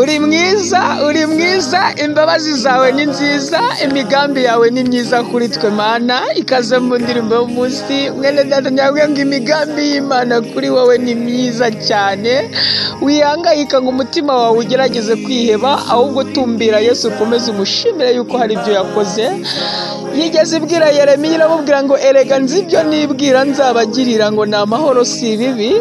Uri mwiza, uri mwiza, imbabazi zawe ni nziza, imigambi yawe ni myiza kuri twe Mana. Ikaze mu ndirimbo y'umunsi, mwene data nyabwe ngo imigambi y'Imana kuri wowe ni myiza cyane. Wihangayika ngo umutima wawe ugerageze kwiheba, ahubwo tumbira Yesu ukomeze umushimire yuko hari ibyo yakoze. Yigeze ibwira Yeremiya iramubwira ngo erega nzi ibyo nibwira nzabagirira, ngo ni amahoro si ibibi,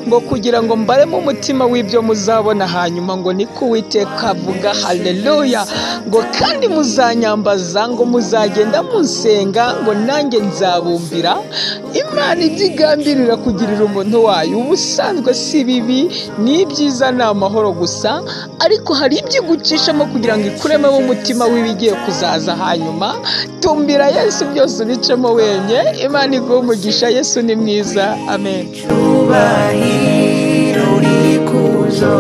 ngo kugira ngo mbaremo umutima w'ibyo muzabona hanyuma, ngo niko Uwiteka avuga. Haleluya. Ngo kandi muzanyambaza, ngo muzagenda munsenga, ngo nanjye nzabumbira. Imana ibyo igambirira kugirira umuntu wayo ubusanzwe si bibi, ni ibyiza, ni amahoro gusa, ariko hari ibyo igucishamo kugira ngo ikuremo umutima w'ibigiye kuzaza hanyuma. Tumbira Yesu byose ubicemo wenye. Imana iguhe umugisha. Yesu ni mwiza. Amen. Icyubahiro n'ikuzo,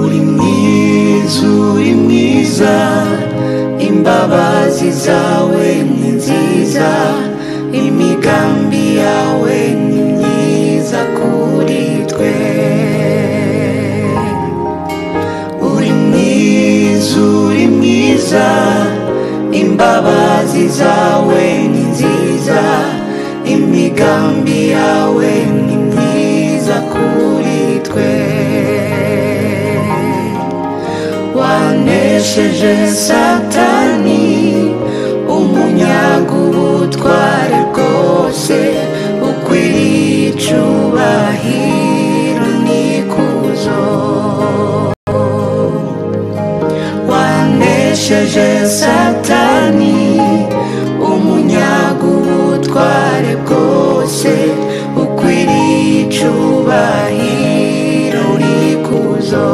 uri mwiza, uri mwiza, imbabazi zawe ni nziza, imigambi yawe ni myiza kuri twe. Uri mwiza, uri mwiza, imbabazi zawe ni nziza, imigambi yawe ni myiza kuri twe. Wanesheje Satani, umunyaga ubutware bwose, ukwiriye icyubahiro n'ikuzo. Wanesheje Satani, umunyaga ubutware bwose, ukwiriye icyubahiro n'ikuzo.